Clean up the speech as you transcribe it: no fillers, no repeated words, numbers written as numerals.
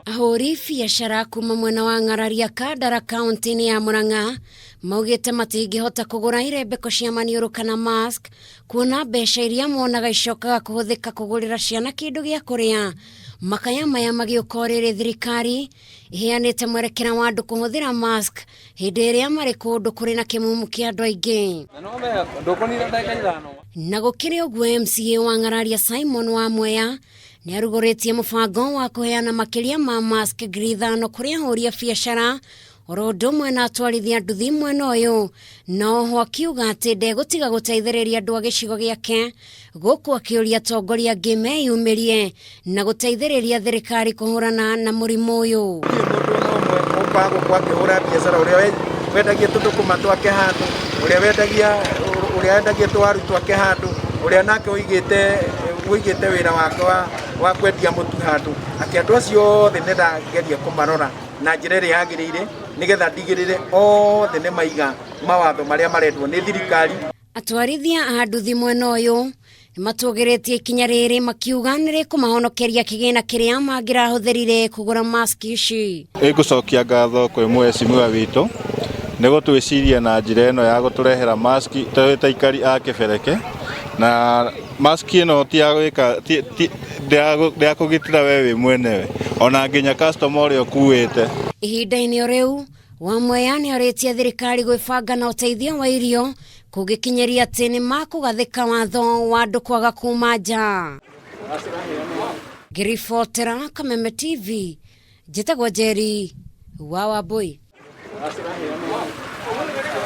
Ahũri biacara kuma mwena wa Ng'araria Kandara kaunti-inĩ ya Murang'a maugĩte matingĩhota kũgũra irembeko cia maniũrũ kana mask kuona mbeca iria monaga icokaga kũhũthĩka kũgũrĩra ciana kĩndũ gĩa kũrĩa. Makaya maya magĩũka o rĩrĩ thirikari ĩheanĩte mwerekera wa andũ kũhũthĩra mask hĩndĩ ĩrĩa marĩ kũndũ kũrĩ na kĩmumu kĩa andũ aingĩ. Na gũkĩrĩ ũguo MCA wa Ng'araria Simon Wamweya nĩ arugũrĩtie mũbango wa kũheana makĩria ma mask 5,000 kũrĩ ahũri a biacara oro ũndũ ũmwe na atwarithia nduthi mwena ũyũ, na oho akiuga atĩ ndegũtiga gũteithĩrĩria andũ a gĩcigo gĩake, gũkũ akĩũria atongoria angĩ meyumĩrie na gũteithĩrĩria thirikari kũhũrana na mũrimũ ũyũ. Gũtirĩ mũndũ ona ũmwe ũkaga gũkũ akĩhũra biacara, ũrĩa wendagia tũthũkũma twake handũ, ũrĩa wendagia ũrĩa wendagia tũwaru twake handũ, ũrĩa nake ũigĩte ũigĩte wĩra wake wa, wa kwendia mũtu handũ. Atĩ andũ acio othe nĩ ndageria kũmarora na njĩra ĩrĩa yagĩrĩire nĩgetha ndigĩrĩre othe nĩ maiga mawatho marĩa marendwo nĩ thirikari. Atwarithia a nduthi mwena ũyũ nĩ matũgĩrĩtie ikinya rĩrĩ makiuga nĩ rĩkũmahonokeria kĩgĩna kĩrĩa mangĩrahũthĩrire kũgũra mask ici. Ĩngũcokia ngatho kwĩ mheshimiwa witũ nĩ gũtwĩciria na njĩra ĩno ya gũtũrehera mask twĩ ta aikari a Kĩbereke, na mask ĩno ti ya gwĩka ndĩ ya kũgitĩra we wĩ mwenewe ona nginya customer ũrĩa ũkuĩte. Ihinda-inĩ o rĩu, Wamweya nĩ orĩtie thirikari gwĩbanga na ũteithio wa irio kũngĩkinyĩria atĩ nĩ makũgathĩka watho wa andũ kwaga kuma nja. Ngĩribotera Kameme TV, njĩtagwo Njeri wa Wambui.